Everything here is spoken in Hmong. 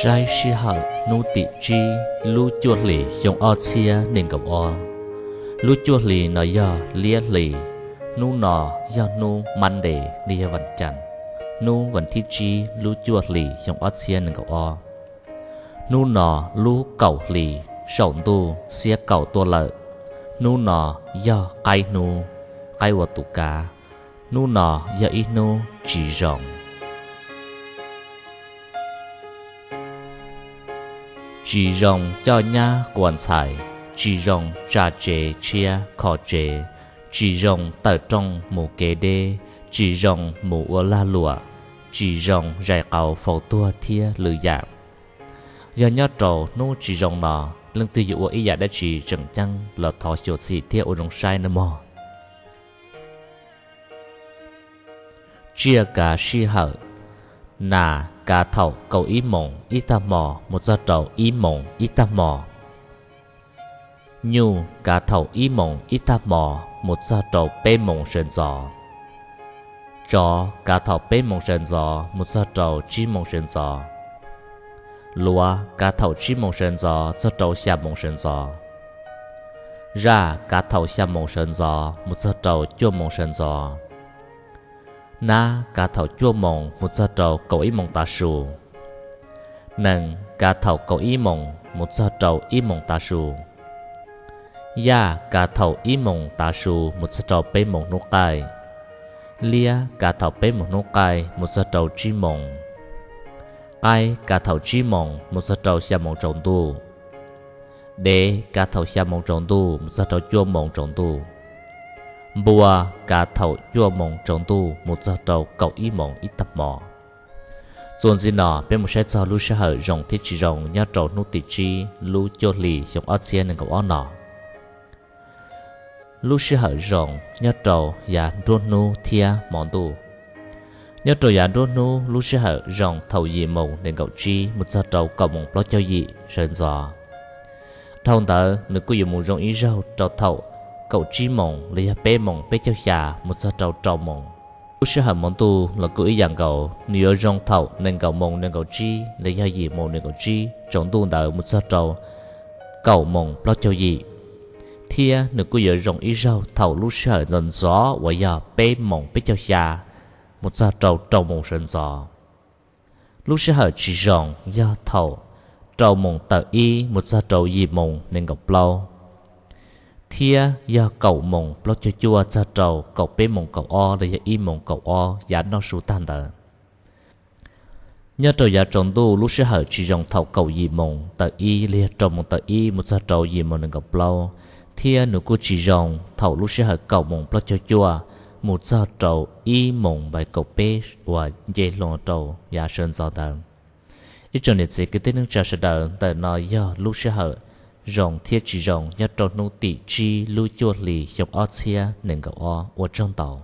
Kaib sij hawm hnub tim tsib lub cuaj hlis xyoo ob txhiab nees nkaum ob. Lub cuaj hlis no yog liab hlis, hnub no yog hnub Monday li yog vas cas, hnub vas thib tsib lub cuaj hlis xyoo ob txhiab nees nkaum ob. Hnub no lub kaum hlis saum ntuj xiab kaum tuaj lawm. Hnub no yog qaib hnub, qaib ua tus kav. Hnub no yog ib hnub tsis zoo. Tsis zoo coj nyab quas ntxhais, tsis zoo tsa tsev tshiab kho tsev, tsis zoo tawm rooj mus kev deb, tsis zoo mus ua lag luam, tsis zoo zais qauv faus tuag thiab lwm yam. Yog nyob rau hnub tsis zoo no, leej twg yuav ua ib yam dab tsi tseem ceeb los thov xyuam xim thiab ua zoo saib nawb mog. Tsiaj kav sij hawm: nas kav thaum kaum ib moos ib tag hmo mus txog rau ib moos ib tag hmo. Nyuj kav thaum ib moos ib tag hmo mus txog rau peb moos sawv ntxov. Tsov kav thaum peb moos sawv ntxov mus txog rau tsib moos sawv ntxov. Luav kav thaum tsib moos sawv ntxov txog rau xya moos sawv ntxov. Zaj kav thaum xya moos sawv ntxov mus txog rau cuaj moos sawv ntxov. Nab kav thaum cuaj moos mus txog rau kaum ib moos tav su. Nees kav thaum kaum ib moos mus txog rau ib moos tav su. Yaj kav thaum ib moos tav su mus txog rau peb moos hnub qaij. Liab kav thaum peb moos hnub qaij mus txog rau tsib moos. Qaib kav thaum tsib moos mus txog rau xya moos tsaus ntuj. Dev kav thaum xya moos tsaus ntuj mus txog rau cuaj moos tsaus ntuj. Npua kav thaum cuaj moos tsaus ntuj mus txog rau kaum ib moos ib tag hmo. Txuas ntxiv no peb mus saib txog lub sij hawm zoo thiab tsis zoo nyob rau hnub tim tsib lub cuaj hlis xyoo ob txhiab nees nkaum ob no. Lub sij hawm zoo nyob rau yav nruab hnub thiab hmo ntuj. Nyob rau yav nruab hnub lub sij hawm zoo thaum yim moos nees nkaum tsib mus txog rau kaum moos plaub caug yim sawv ntxov. Dhau ntawd nws kuj yuav mus zoo ib zaug rau thaum kaum tsib moos los yog peb moos peb caug xya mus txog rau rau moos. Lub sij hawm hmo ntuj los kuj ib yam nkaus, nws yuav zoo thaum nees nkaum moos nees nkaum tsib los yog yim moos nees nkaum tsib tsaus ntuj ntawd mus txog rau kaum moos plaub caug yim, thiab nws kuj yuav zoo ib zaug thaum lub sij hawm ntxov ntxov uas yog peb moos peb caug xya mus txog rau rau moos sawv ntxov. Lub sij hawm tsis zoo yog thaum rau moos tawm ib mus txog rau yim moos nees nkaum plaub, thiab yog kaum moos plaub caug cuaj txog rau kaum peb moos kaum ob los yog ib moos kaum ob yav noj su tag ntawd. Nyob rau yav tsaus ntuj lub sij hawm tsis zoo thaum kaum yim moos tawm ib los yog rau moos tawm ib mus txog rau yim moos nees nkaum plaub, thiab nws kuj tsis zoo thaum lub sij hawm kaum moos plaub caug cuaj mus txog rau ib moos npaim kaum peb uas nce hlo rau yav sawv ntxov ntawd. Ib tsoom niam txiv kwv tij neej tsa sawv daws, ntawm no yog lub sij hawm zoo thiab tsis zoo nyob rau hnub tim tsib lub cuaj hlis xyoo ob txhiab nees nkaum ob. Ua tsaug ntau.